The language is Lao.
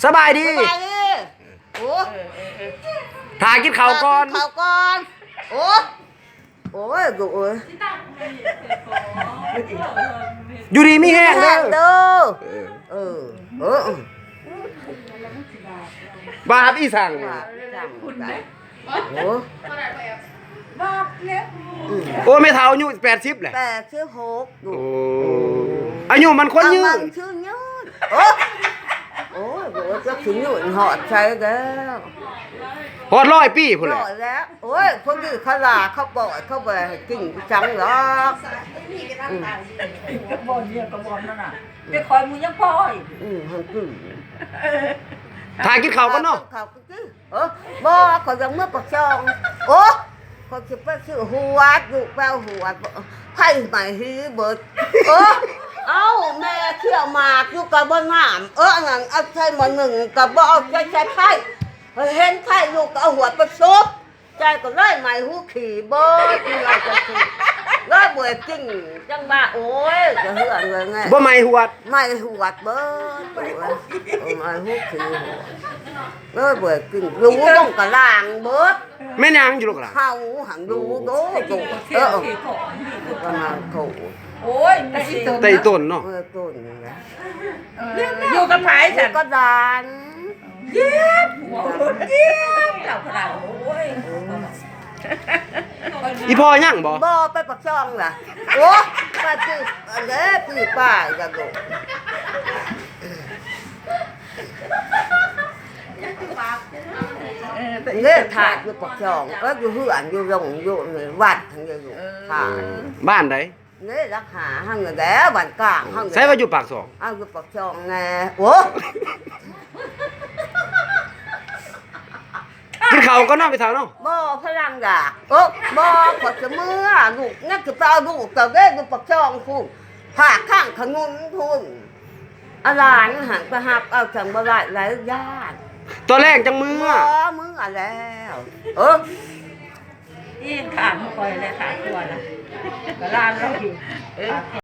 ສະບາຍດີ ສະບາຍດີ. ໂອ້ ຖ້າກິນເຂົ້າກ່ອນ ຖ້າກິນເຂົ້າກ່ອນ. ໂອ້ ໂອ້ຍ ລູກເອີຍ ຢູ່ດີມີແຮງເດີ ເອີ ເອີ ເອີ ບາບອີ່ສັງນີ້ ບາບອີ່ສັງ ໂອ້ ບາບແລ້ວ ອືມ ໂອ້ ແມ່ເຖົ້າອາຍຸແປດສິບແຫຼະ ແປດສິບຫົກ ໂອ້ ອາຍຸມັນຄວນຍືນ ມັນຄວນຍືນ ໂອ້ ໂອ້ຍ ໂອ້ຍ ຈັກຊິຍືນຮອດໃສແລ້ວ ຮອດຮ້ອຍປີພຸ້ນແຫຼະ ຮ້ອຍແລ້ວ ໂອ້ຍ ພວກນີ້ເຂົາລາເຂົາປ່ອຍ ເຂົາບໍ່ໃຫ້ກິນຈັງດອກ ອືມ ກະບ່ອນເມຍກະບ່ອນນັ້ນນະ ແຕ່ຂ້ອຍໝູ່ຍັງປ່ອຍ ອືມ ຫັ້ນຄື ຖ້າກິນເຂົ້າກ່ອນເນາະ ຖ້າກິນເຂົ້າກ່ອນຕິ ເອີ ບໍ່ ຂ້ອຍຢາກເມືອປາກຊ່ອງ ໂອ້ ຂ້ອຍຊິໄປຊື້ຫວດ ລູກໄປເອົາຫວດ ໄຟໄໝ້ຫີເບິດ ເອີ ເອົ້າ ແມ່ຄ້ຽວໝາກຢູ່ກະບໍ່ນ້ຳ ເອີ ອັນນັ້ນເອົາໃສ່ໝໍ້ໜຶ້ງກະບໍ່ເອົາໃສ່ ໃສ່ໄຟ ເຫັນໄຟລູກກະເອົາຫວດໄປສົບ ໃສ່ກະເລີຍໄໝ້ຫູຂີ້ເບິດ ເລີຍບໍ່ໄດ້ກິນ ຈັ່ງວ່າ ໂອ້ຍ ກະເຮືອນເລີຍແງ ບໍ່ໄໝ້ຫວດ ໄໝ້ຫວດເບິດ ໂອ້ຍ ໄໝ້ຫູຂີ້ ເລີຍບໍ່ໄດ້ກິນ ຢູ່ລົງກະລ້າງເບິດ ແມ່ນຫຍັງຢູ່ໂລງກະລ້າງ ເຮົາຫັ້ນຢູ່ໂດໂດ ເອີ ກະມາໂທ ໂອ້ຍ ແຕ່ອີ່ຕົນ ແຕ່ອີ່ຕົນເນາະ ເອີ ຕົນນີ້ແຫຼະ ເອີ ຢູ່ກັບໃຜຊັ້ນ ຢູ່ກັບຫຼານ ຢ້ຽມ ຢ້ຽມ ເຈົ້າພະລາ ໂອ້ຍ ອີ່ພໍ່ຍັງບໍ່ ບໍ່ ໄປປາກຊ່ອງລະ ໂອ້ ໄປປີອັນເດ ປີປາຍລະໂດ ເດ້ ຖາດຢູ່ປາກຊ່ອງ ເອີ ຢູ່ເຮືອນ ຢູ່ໂລງ ຢູ່ໃນວັດຫັ້ນເດ້ ຖາດ ເອີ ບ້ານໃດ ເດ້ ຫຼັກຫ້າຫັ້ນແຫຼະ ບ້ານກາງຫັ້ນແຫຼະ ໃສວ່າຢູ່ປາກຊ່ອງ ອ້າວ ຢູ່ປາກຊ່ອງແດ່ ໂອ້ ກິນເຂົ້າກ່ອນເນາະ ແມ່ເຖົ້າເນາະ ບໍ່ ພະລັງຢາກ ໂອ້ ບໍ່ ຂ້ອຍຈະເມືອ ລູກຍັງຈະໄປເອົາລູກເຈົ້າເດ້ ຢູ່ປາກຊ່ອງພຸ້ນ ພາກຂ້າງຖະໜົນພຸ້ນ ອາຫຼານຫັ້ນໄປຮັບເອົາຈັ່ງບໍ່ໄດ້ຫຼາຍຢ້ານ ຕອນແລງຈັ່ງເມືອ ບໍ່ ເມືອແລ້ວ ເອີ ອີ່ຂ້າງຂ້ອຍແລະຂ້າງຄົວນະ ກະຫຼານລາວຢູ່ ເອີ.